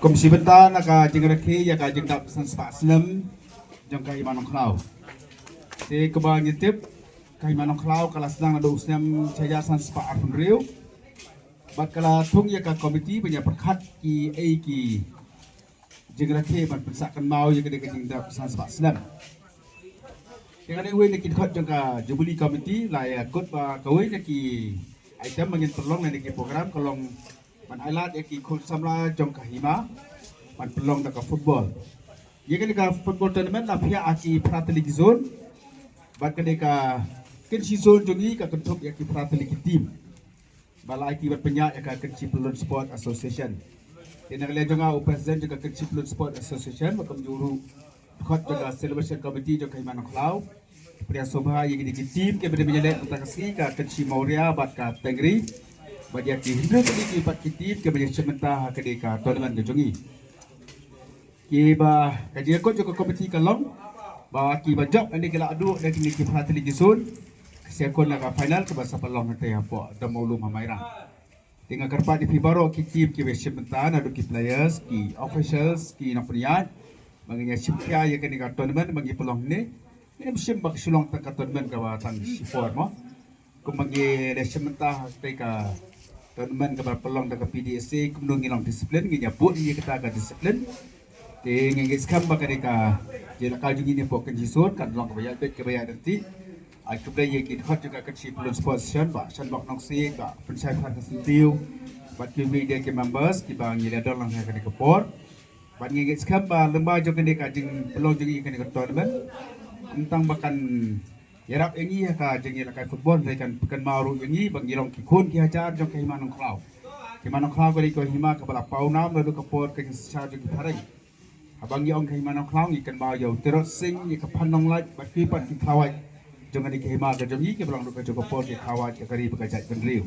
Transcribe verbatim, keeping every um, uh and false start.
Kum shi bynta na ka jingrakhe ïa ka jingdap san spah snem jong ka Hima Nongkhlaw. Te kumba ngi tip, ka Hima Nongkhlaw ka la sdang naduh u snem shi hajar san spah arphew hynriew. Bad ka la thung ïa ka komiti ban ïa pyrkhat kiei ki jingrakhe ban pynsah kynmaw ïa kane ka jingdap san spah snem. Te kane uwei na ki dkhot jong ka Jubilee Committee la ïa kut ba kawei na ki item ba ngin pynlong lane ki program ka long ban ailad ïa ki khun samla jong ka Hima ban pynlong da ka football. Ïa kane ka football tournament la phiah ha ki phra tylli ki zone. Bad kane ka kynshi zone jong ngi ka kynthup ïa ki phra tylli ki team. Ba la ai ki ban pynïaid ïa ka Kynshi Pyllun Sport Association. Te na ka liang jong nga u president jong ka Kynshi Pyllun Sport Association, bad kumjuh ruh dkhot jong ka celebration committee jong ka Hima Nongkhlaw, pdiang sngewbha ïa kine ki team kiba dei ban ïaleh mynta ka sngi, ka Kynshi Mawria bad ka Tengri. Bad ïa ki hynriew tylli ki pat ki team kiba ïashim bynta ha kane ka tournament ka jong ngi. Kiba ka jingkut jong ka komiti ka long ba kiba jop hangne ki la duh da kine ki phra tylli ki zone, ka sa ïakun na ka final kaba sa pynlong hangtei hapoh Dong Mawlum ha Mairang. Te nga kyrpad ïa phi baroh ki team kiba shim bynta, naduh ki players, ki officials, ki nongpynïaid, ba ngin ïa shim khia ïa kane ka tournament ba ngi pynlong hangne. Ngim shim ba ka shu long tang ka tournament kaba tang shipor mo. Kumba ngi la shim bynta ha kata ka tournament kaba pynlong da ka P D S A, kumno ngi long discipline, ngi ïa bud ïa kata ka discipline. Te ngi ngeit skhem ba kane ka jingïalehkai jong ngi hapoh Kynshi Zone kan long kaba ïaid beit kaba ïaid ryntih. Ai khublei ïa ki dkhot jong ka Kynshi Pyllun Sports Association, Bah Shanbok Nongsiej, Bah Pynshai Phan Ka Syntiew, bad kiwei de ki members kiba ngi la don lang ha kane ka por. Bad ngi ngeit skhem ba lyngba jong kane ka jingpynlong jong ngi kane ka tournament, ym tang ba kan ïarap ïa ngi ha ka jingïalehkai football, hynrei kan pynkynmaw ruh ïa ngi ba ngi long ki khun ki hajar jong ka Hima Nongkhlaw. Ka Hima Nongkhlaw ka dei ka hima kaba la paw nam naduh ka por ka jingsynshar jong ki phareng. Haba ngi ong ka Hima Nongkhlaw ngi kynmaw ïa u Tirot Sing, ïa ka Phan Nonglait bad kiwei pat ki khawai jong kane ka hima ka jong ngi kiba long ruh ka jong ka por ki khawai ka ri bad ka jaitbynriew.